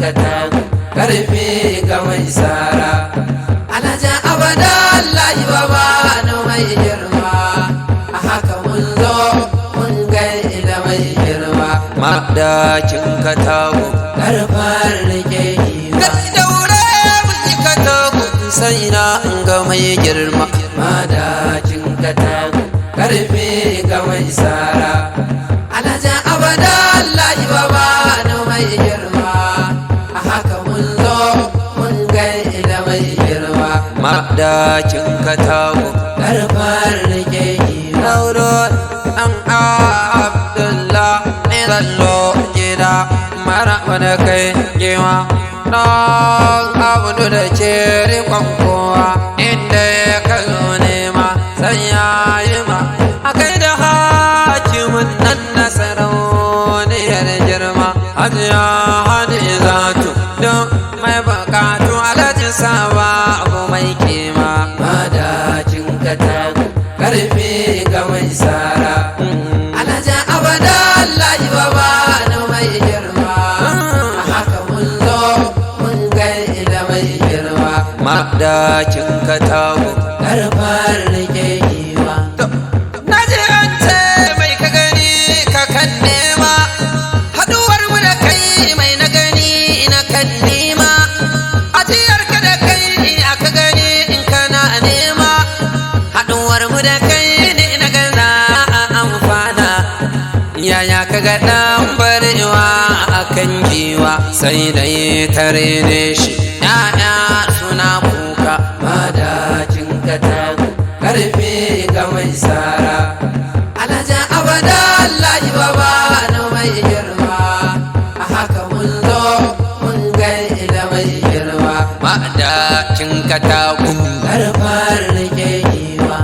Katagun, karfi ga mai sara. Alhaji Abdullahi baba na mai girma, a haka mun zo mun gaida mai girma. Madakin Katago. Karfar rike giwa. Daure mun Katago, sai na ga mai girma. Madakin Katagun, karfi ga mai sara. Alhaji Abdullahi baba na mai girma, a haka mun zo mun gaida mai girma. Madakin Katago. Karfar rike giwa. Dauro ɗan Abdullah ne zallo gida mara wani kai giwa. Ɗan Abdu da ke riƙon kowa inda ya kazo nema sai ya yi ma. A kai da hakimin nan na sarauniyar girma. Hajiya Hadizatu don mai buƙatu Alhaji Saba abu mai kima. Madakin Katagun, karfi ga mai sara. Alhaji Abdullahi baba na mai girma, a haka mun zo mun gaida mai girma. Madakin Katago. Karfar rike giwa. Na ji an ce mai ka gani ka kan nema, haɗuwar mu da kai mai na gani na kan nema, ajiyar ka da kai aka gani in kana nema, haɗuwar mu da kai ne na gaza a amfana. Yaya ka ga ɗan barewa a kan giwa sai dai tare ne shi, ‘ya'ya suna kuka. Madakin Katagun, karfi ga mai sara. Alhaji Abdullahi baba na mai girma, a haka mun zo mun gaida mai girma. Madakin Katagun. Karfar rike giwa.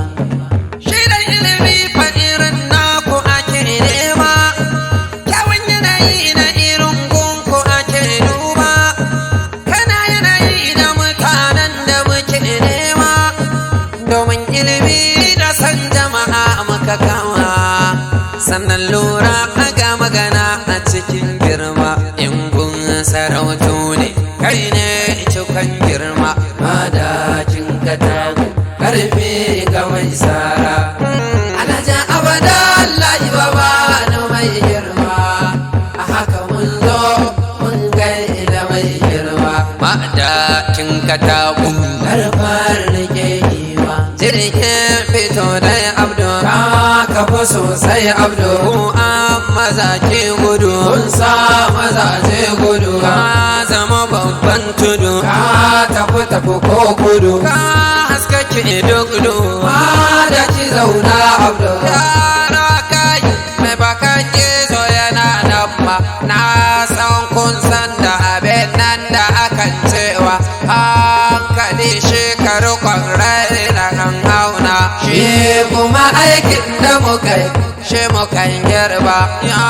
Shirin ilimi fa irin naku ake nema, kyawun yanayi na irin gunku ake duba, kana yanayi da mutanen da muke nema, domin ilimi da san jama'a muka kama, sannan lura ga magana a cikin girma, in gun sarautu ne, kai ne cikon girma. Madakin Katagun, karfi ga mai sara. Alhaji Abdullahi baba na mai girma, a haka mun zo mun gaida mai girma. Madakin Katagun. Karfar rike giwa. Jirgin fito dai Abdu. Ka kafa sosai Abdu. Ku an mazaje gudu. Kun sa mazaje gudu. Ka zama babban tudu. Ka tafi tafi ko kudu. Ka haskake duk duhu. Da ki zauna Abdu. Yara kai mai bakan gizo yana nan ma. Na san kun san da abin nan da akan cewa hankali shekaru rai da kan auna. Shi kuma aikin da muka yi Shi mukan girba ya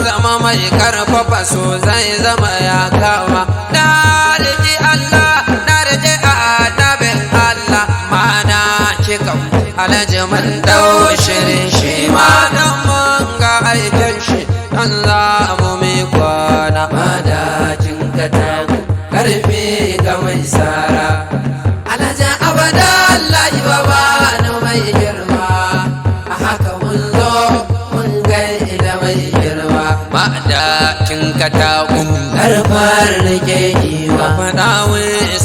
zama mai karfafa so zai zama ya kama. Na riƙi Allah, na riƙi annabin Allah, mana cikan Alhaji mun dau shirin shi ma dan mun ga aikin shi dan za mu mi kwana. Madakin Katagun, karfi ga mai sara. Alhaji Abdullahi baba na mai girma, a haka mun zo mun gaida mai girma. Madakin Katagun. Karfar rike giwa. Faɗa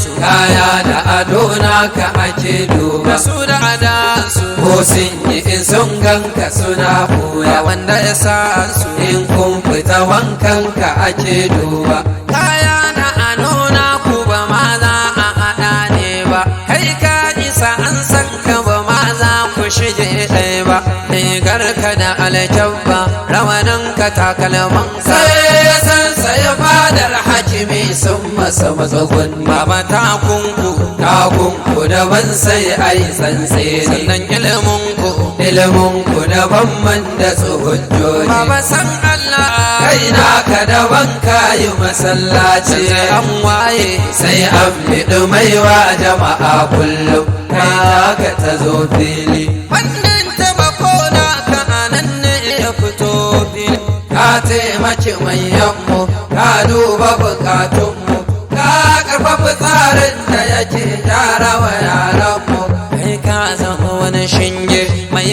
su Kaya da ado naka ake duba. Su da adansu. Ko sun yi in sun ganka suna buya. Wanda ya sa su. In kun fita wankan ka ake duba. Kaya na a nuna ku ba ma za a haɗa ne ba, kai ka isa an san ka ba ma za ku shige ɗaya ba, rigar ka da alkyabba, rawanin ka, takalman ka. Sai san saya fadar hakimi sun masa matsugun. Baba, takunku. Takunku daban sai ai tsantseni. Sannan ilimin ku. Ilimin ku daban man da tsohon joni. Baba, san Allah. Kai naka daban kayi masallaci. Sai an waye. Sai an biɗi maiwa jama'a kullum kai naka ta zo fili. Fannin taimako na ka anan ne ya fito fili. Ka taimaki manyanmu, ka duba bukatunmu.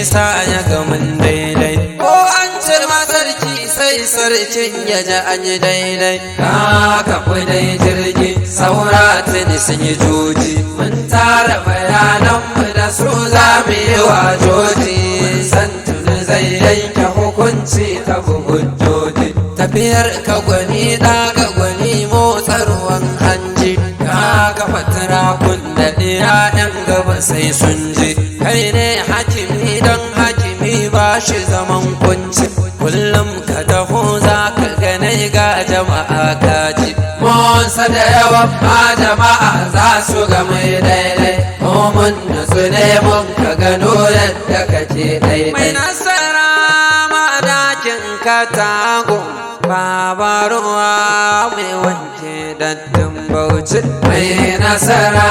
sa ya gamin daidai. Ko an ce ma sarki sai sarkin ya ji an yi daidai. Ka kafi dai jirgi saura tuni sun yi juji. Mun tara bayananmu da su za mu yi wa joji. Mun san tuni zai yanke hukunci ta hujjoji. Tafiyar ka gwani ɗa ga gwani motsa ruwan hanji. Ka kafa turakun da ɗiya gaba sai sun ji. Kai ne hakimi don hakimi ba shi zaman kunci. Kullum ka taho za ka ganai ga jama'a kaji. Mun da yawan ma jama'a za su ga mai daidai. Ko mun nutsu ne mun ka gano yadda kake daidai. Mai nasara madakin katago, baba ruwa mai wanke dattin Bauchi. Mai nasara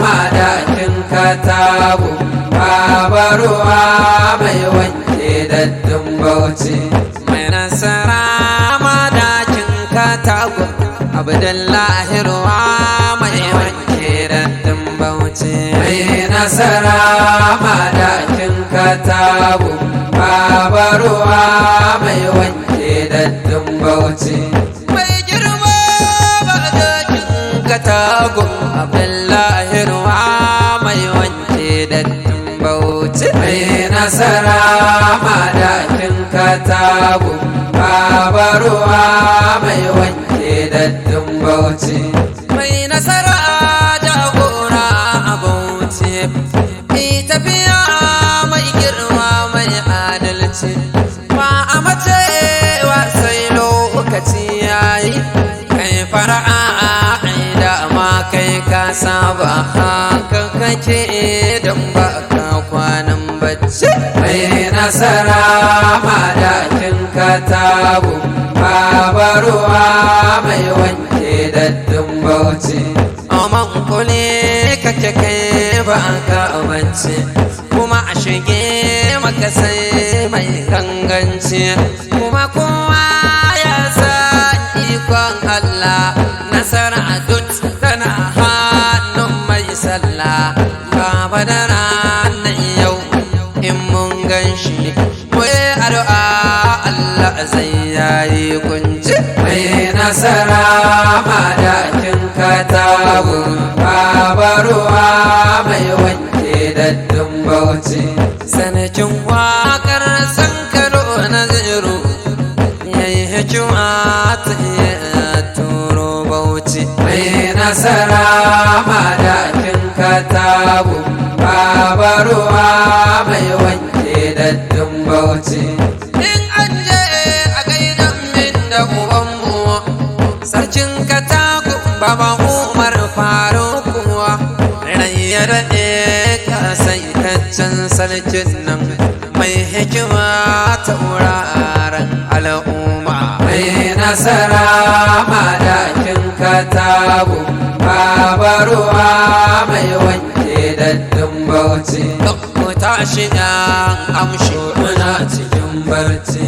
madakin katago, baba ruwa mai wanke dattin Bauchi. Mai nasara madakin katago, Abdullahi ruwa mai wanke dattin Bauchi. Mai nasara madakin katago, baba ruwa mai wanke dattin Bauchi. Mai girma madakin katago, Abdullahi ruwa mai wanke dattin Bauchi. Mai nasara madakin katago, baba ruwa mai wanke dattin Bauchi. Mai nasara jagora a Bauchi, tafiya mai girma mai adalci, ba a macewa sai lokaci yayi. Kai fara'a ai dama kai ka saba haka kake don ba ka kwanan bacci. Mai nasara madakin katago, baba ruwa mai wanke dattin Bauchi. Aman kule kake kai ba ka bacci, kuma a shige maka sai mai ganganci, kuma kowa ya san ikon Allah, nasara duk tana hannun mai sallah. Baba da ranar yau in mun gan shi mu yi addu'a Allah zai yayi kunci. Mai nasara madakin katago, baba ruwa mai wanke dattin Bauchi. Sanakin waƙar Sankaro na zero ya yi hikima ta iya turo Bauchi. Mai nasara madakin katago, baba ruwa mai wanke dattin Bauchi. In an je a gaidan min da ubanmu, sarkin Katako, baba Umar Farukuwa, rai ya daɗe ka saitaccen sarkin nan mai hikima ta wuraren al'umma. Mai nasara madakin katago, baba ruwa mai wanke dattin Bauchi. Ku tashi ɗan amshi. Muna cikin barci,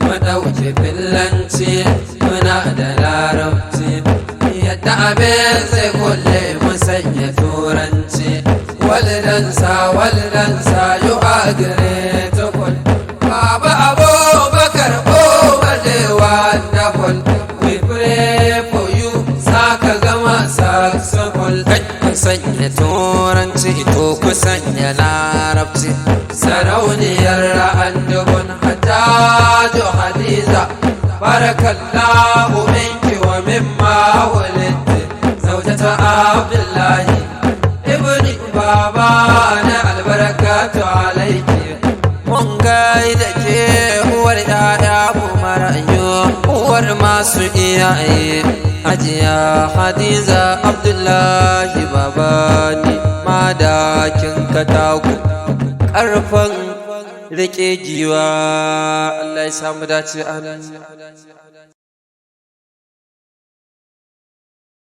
mu ɗauke fillanci, muna da larabci. Yadda abin zai kulle mu sanya turanci. Waldansa waldansa you are grateful. Baba Abubakar over the wonderful. We pray for you, saka gama successful. Kai ku sanya turanci to ku sanya larabci. Sarauniyar ra'andubun Hajjaju Hadiza, barakallahu minki wa mimma wulidti, zaujata Abdullahi ibni baba na albarakatu alaiki. Mun gaida ke uwar ‘ya'ya kuma rayu uwar masu iyaye, Hajiya Hadiza Abdullahi Babani madakin Katako, ƙarfin riƙe giwa. Allah ya samu dace, amin.